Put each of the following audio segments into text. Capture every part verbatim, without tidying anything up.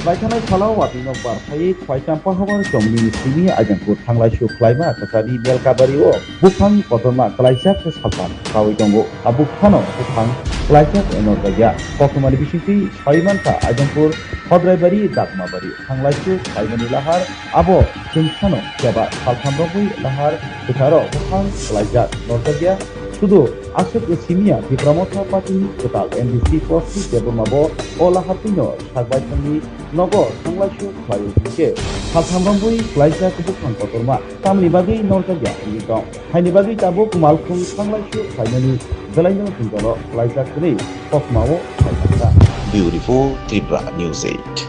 Paithanai salo watwi nok bar phaiwi Khwai Champa habar chomni simi Aizangpur thanglaisu khlaima kwchari Melkabari o buphang kotorma klaijak khe saltham kawi tongo. Tabuk phano buphang klaijak norjakya. Koktwmani bisingtwi sawi mankha Aizangpur Hodraibari Dakmabari thanglaisu khlaimani lahar abo chwngsano keba saltham rogwi lahar kwcharo buphang klaijak norjakya. Sudu aswk simiya Tipra Motha Party ni kwtal M D C Kostik Debbarma bo o lahar twino sakbaithangni nogo thanglaisu khlaio hinkhe saltham rwngwi klaijak buphang kotorma tamni bagwi norjakya wngwi tong. Haini bagwi tabuk malkhung thanglaisu khlainani belaino jwngjalo klaijak hwnwi koktwmao phaikha. Bureau Report, Tripura News eight.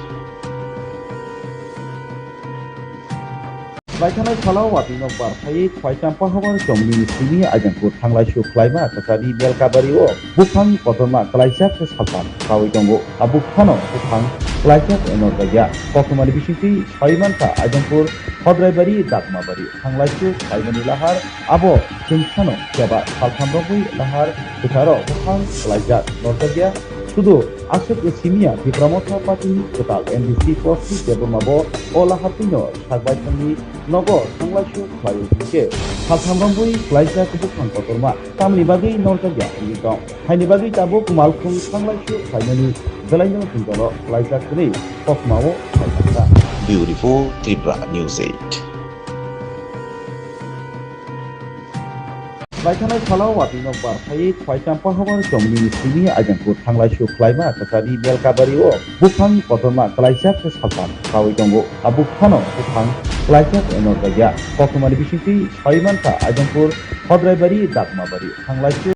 Paithanai salo watwi nok bar phaiwi Khwai Champa habar chomni simi Aizangpur thanglaisu khlaima kwchari Melkabari o buphang kotorma klaijak khe saltham kawi tongo. Tabuk phano buphang klaijak norjakya. Koktwmani bisingtwi sawi mankha Aizangpur Hodraibari Dakmabari thanglaisu khlaimani lahar abo chwngsano keba saltham rogwi lahar kwcharo buphang klaijak norjakya. Sudu aswk simiya Tipra Motha Party ni kwtal M D C Kostik Debbarma bo o lahar twino sakbaithangni nogo thanglaisu khlaio hinkhe saltham rwngwi klaijak buphang kotorma tamni bagwi norjakya wngwi tong. Haini bagwi tabuk malkhung thanglaisu khlainani belaino jwngjalo klaijak hwnwi koktwmao phaikha. Bureau Report, Tripura News eight. Paithanai salo watwi nok bar phaiwi Khwai Champa habar chomni simi Aizangpur thanglaisu khlaima kwchari Melkabari o buphang kotorma klaijak khe saltham kawi tongo. Tabuk phano buphang klaijak norjakya. Koktwmani bisingtwi sawi mankha Aizangpur Hodraibari Dakmabari thanglaisu